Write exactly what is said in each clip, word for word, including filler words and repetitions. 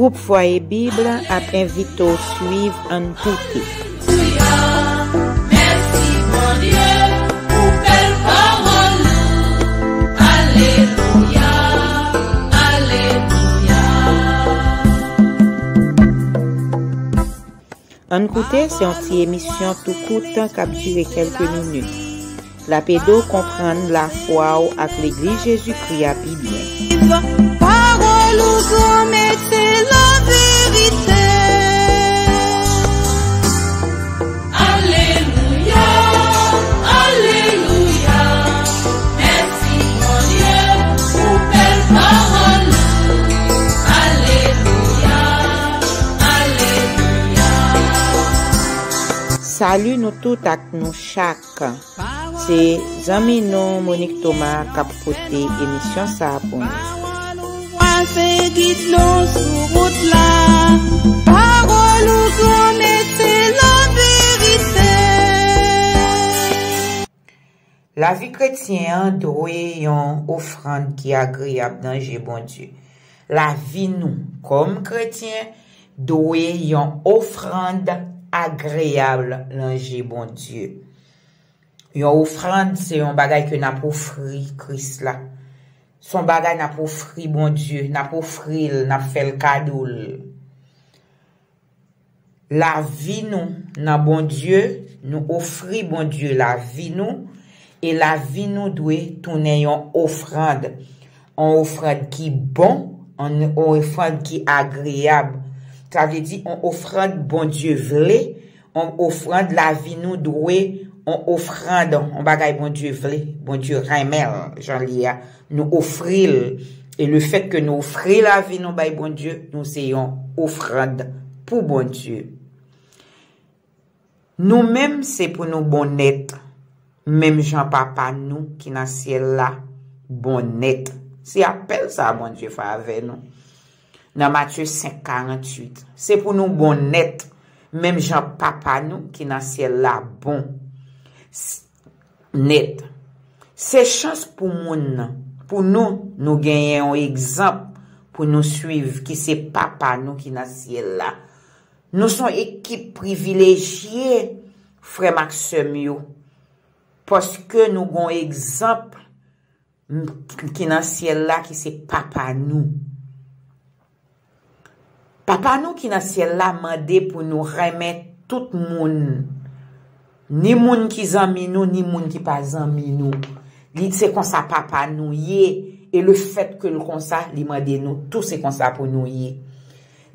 Gwoup Fwaye Bib ap envite w swiv Ann Koute. Alelouya, mèsi Bondye pou bèl pawòl ou. Alelouya, alelouya. Ann Koute se yon ti emisyon tou kout k ap dire kèlke minit. L ap ede w konprann lafwa w ak Legliz Jezikri a pi byen. Pawòl ou pwomete laverite. Alelouya, alelouya. Mèsi Bondye pou bèl pawòl ou. Alelouya, alelouya. Salut nou tout ak nou chak. Se zanmi nou Monique Thomas k ap pote emisyon sa a pou nou. Pawòl ou vwa se gid nou sou wout la. Pawòl ou pwomete laverite. Lavi kretyen an dwe yon ofrann ki agreyab nan je Bondye. Lavi nou kòm kretyen dwe yon ofrann agreyab nan je Bondye. Yon ofrann se yon bagay ke n ap ofri Kris la. Se yon bagay n ap ofri Bondye, n ap ofri l, n ap fè l kado l. Lavi nou nan Bondye, nou ofri Bondye lavi nou, e lavi nou dwe tounen yon ofrann. Yon ofrann ki bon, yon, yon ofrann ki agreyab. Sa vle di yon ofrann Bondye vle, yon ofrann, lavi nou dwe yon ofrann, yon bagay Bondye vle, Bondye renmen l, jan l ye a. Nou ofri l. E lefètke nou ofri lavi nou bay Bondye, nou se yon ofrann pou Bondye. Nou menm, se pou nou bon nèt, menm jan Papa nou ki nan syèl la bon nèt. Se apèl sa a Bondye fè avè nou. Nan Matye senk karanntuit, se pou nou bon nèt, menm jan Papa nou ki nan syèl la bon. S-, nèt. Se chans pou moun nan, pou nou, nou genyen yon egzanp pou nou swiv, ki se Papa nou ki nan syèl la. Nou se yon ekip privilejye, frè m ak sè m yo, paske nou gen yon egzanp m-, ki nan syèl la, ki se Papa nou. Papa nou ki nan syèl la mande pou nou renmen tout moun, ni moun ki zanmi nou, ni moun ki pa zanmi nou. Li, se konsa Papa nou ye, e lefètke l konsa, li mande nou tou se konsa pou nou ye.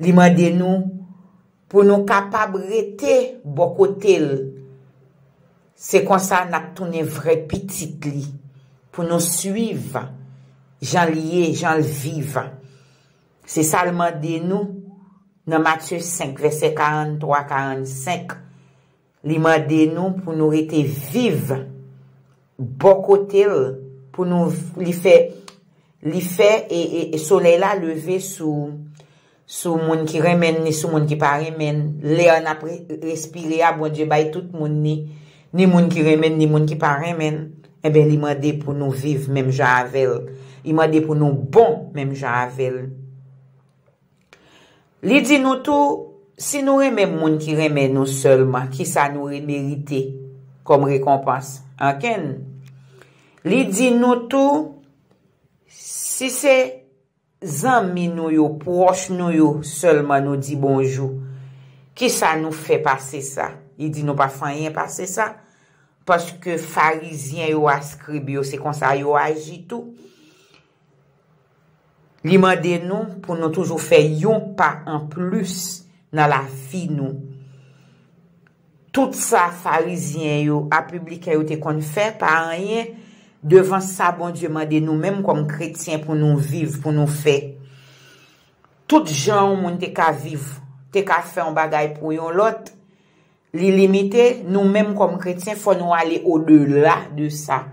Li mande nou pou nou kapab rete bò kote l. Se konsa n ap tounen vrè pitit li, pou nou swiv jan l ye, jan l viv. Se sa l mande nou nan Matye senk, vèsè karanntwa, karannsenk. Li mande nou pou nou rete viv bò kote l, pou nou, li fè, li fè e, e, e solèy la leve sou, sou moun ki renmen n, ni sou moun ki pa renmen n. Lè n ap re-, respire a, Bondye bay tout moun ni, ni moun ki renmen n, ni moun ki pa renmen n. Enben, li mande pou nou viv menm jan avè l. Li mande pou nou bon menm jan avè l. Li di nou tou, si nou renmen moun ki renmen nou sèlman, kisa nou re-, merite kòm rekonpans? Ankenn. Li di nou tou, si se zanmi nou yo, pwòch nou yo sèlman nou di bonjou, kisa nou fè pase sa? Li di nou pa fè anyen pase sa, paske Farizyen yo, eskrib yo, se konsa yo aji tou. Li mande nou pou nou toujou fè yon pa anplis nan lavi nou. Tout sa Farizyen yo ak pibliken yo te konn fè pa anyen devan sa Bondye mande nou menm kòm kretyen pou nou viv, pou nou fè. Tout jan yon moun te ka viv, te ka fè yon bagay pou yon lòt, li limite, nou menm kòm kretyen, fò nou ale odela de sa.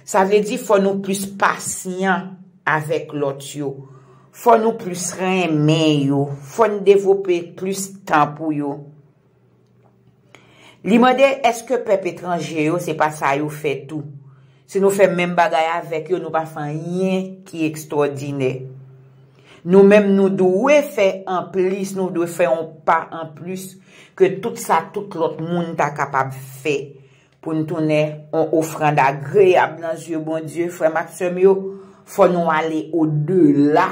Sa vle di, fò nou plis pasyan avèk lòt yo. Fò nou plis renmen yo. Fò n devlope plis tan pou yo. Li mande, èske pèp etranje yo, se pa sa yo fè tou? Si nou fè menm bagay avèk yo, nou pa fè anyen ki ekstwòdinè. Nou menm, nou dwe fè anplis, nou dwe fè yon pa anplis ke tout sa tout lòt moun ta kapab fè pou n tounen yon ofrann agreyab nan zye Bondye. Frè m ak sè m yo, fò nou ale odela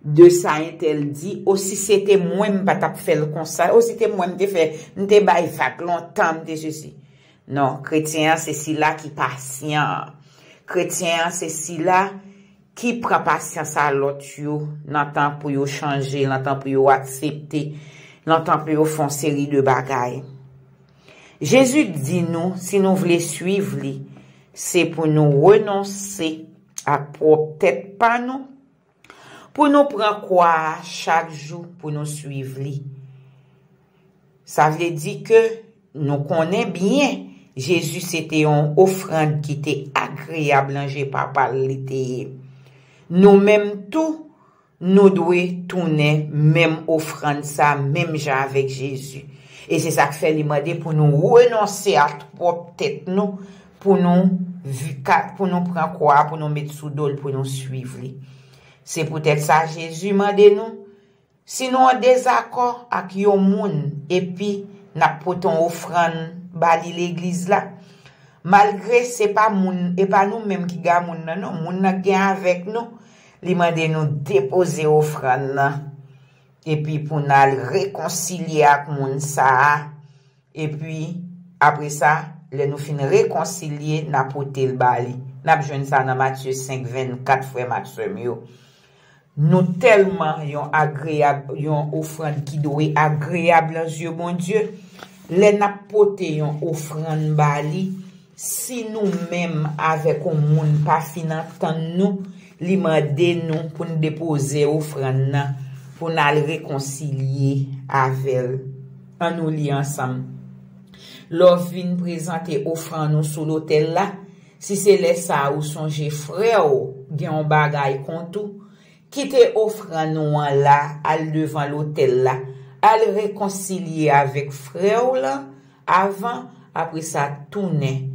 de sa entèl di, o si se te mwen, m pa t ap fè l konsa, o si te mwen, m te fè, m te bay vag lontan, m te sesi. Non, kretyen an se sila ki pasyan. Kretyen an se sila ki pran pasyans a lòt yo nan tan pou yo chanje, nan tan pou yo aksepte, nan tan pou yo fè yon seri de bagay. Jezi di nou, si nou vle swiv li, se pou nou renonse ak pwòp tèt pa nou, pou nou pran kwa a chak jou pou nou swiv li. Sa vle di ke nou konnen byen Jezi se te yon ofrann ki te agreyab nan je Papa l li te ye. Nou menm tou, nou dwe tounen menm ofrann sa, menm jan avèk Jezi. E se sa k fè li mande pou nou renonse a pwòp tèt nou, pou nou vi-, ka-, pou nou pran kwa, pou nou met sou do l, pou nou swiv li. Se poutèt sa Jezi mande nou, si nou an dezakò ak yon moun epi n ap pote yon ofrann ba li legliz la, malgre se pa moun, e pa nou menm ki ga moun nan, non, moun nan gen avèk nou, li mande nou depoze ofrann nan, epi pou n al rekonsilye ak moun sa a, epi apre sa, lè nou fin rekonsilye, n a pote l ba li. N ap jwenn sa nan Matye senk vennkat, frè m ak sè m yo. Nou tèlman yon agreyab, yon ofrann ki dwe agreyab nan zye Bondye, lè n ap pote yon ofrann ba li, si nou menm avèk yon moun pa fin antann nou, li mande nou pou n depoze ofrann nan, pou n al rekonsilye avè l. Ann nou li ansanm. Lè w vin prezante ofrann ou sou lotèl la, si se lè sa a ou sonje frè w gen yon bagay kont ou, kite ofrann ou an la, al devan lotèl la, al rekonsilye avèk frè w lan avan, apre sa tounen,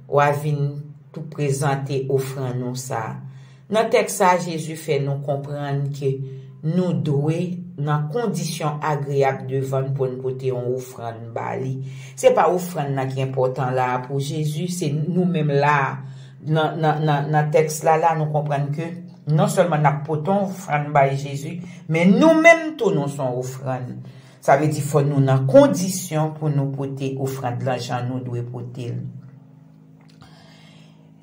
w a vin tou prezante ofrann ou sa a. Nan tèks sa a, Jezi fè nou konprann ke nou dwe nan kondisyon agreyab devan l pou n pote yon ofrann ba li. Se pa ofrann nan ki enpòtan la a pou Jezi, se nou menm la a. Nan, nan, nan, nan tèks la, la, nou konprann ke non sèlman n ap pote yon ofrann bay Jezi, men nou menm tou nou se yon ofrann. Sa vle di fò nou nan kondisyon pou nou pote ofrann lan jan nou dwe pote l.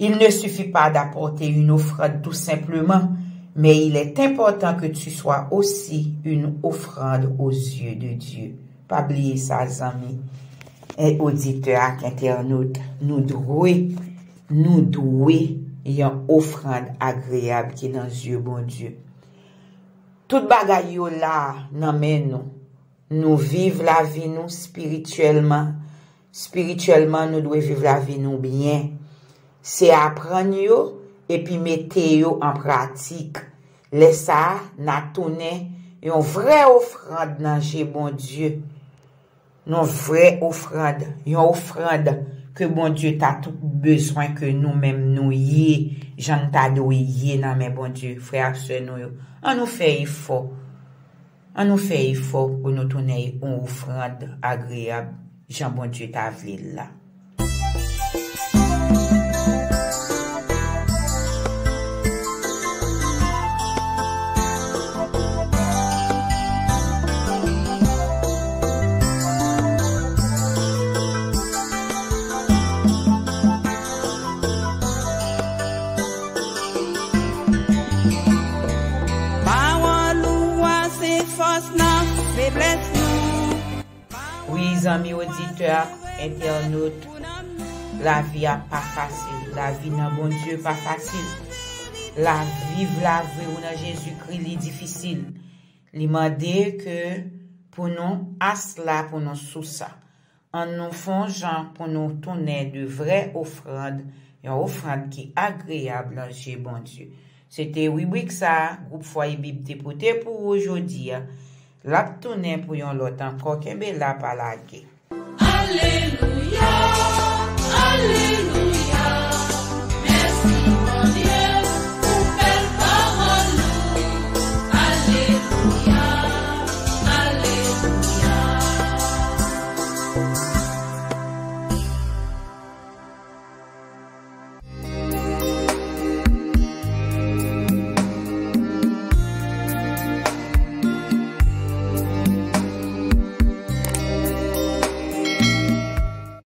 Il ne suffit pas d'apporter une offrande tout simplement, mais il est important que tu sois aussi une offrande aux yeux de Dieu. Pa bliye sa, zanmi, e oditè ak entènot, nou dwe, nou dwe yon ofrann agreyab ki nan zye Bondye. Tout bagay yo la nan men nou. Nou viv lavi nou espirityèlman. Espirityèlman, nou dwe viv lavi nou byen. Se aprann yo epi mete yo an pratik. Lè sa a, n a tounen yon vrè ofrann nan je Bondye. Yon vrè ofrann, yon ofrann ke Bondye ta tou bezwen ke nou menm nou ye, jan n ta dwe ye nan men Bondye, frè ak sè nou yo. Ann nou fè efò. Ann nou fè efò pou nou tounen yon ofrann agreyab, jan Bondye ta vle l la. Pawòl ou a se fòs nan feblès nou. Wi, zanmi oditè ak entènot, lavi a pa fasil. Lavi nan Bondye pa fasil. Lavi, viv lavi ou nan Jezikri, li difisil. Li mande ke pou nou asla, pou nou sou sa. Ann nou fè yon jan pou nou tounen de vrè ofrann, yon ofrann ki agreyab nan je Bondye. Se te ribrik sa a, Gwoup Fwa e Bib te pote pou ou jodi a. L ap tounen pou yon lòt ankò. Kenbe la, pa lage. Alelouya,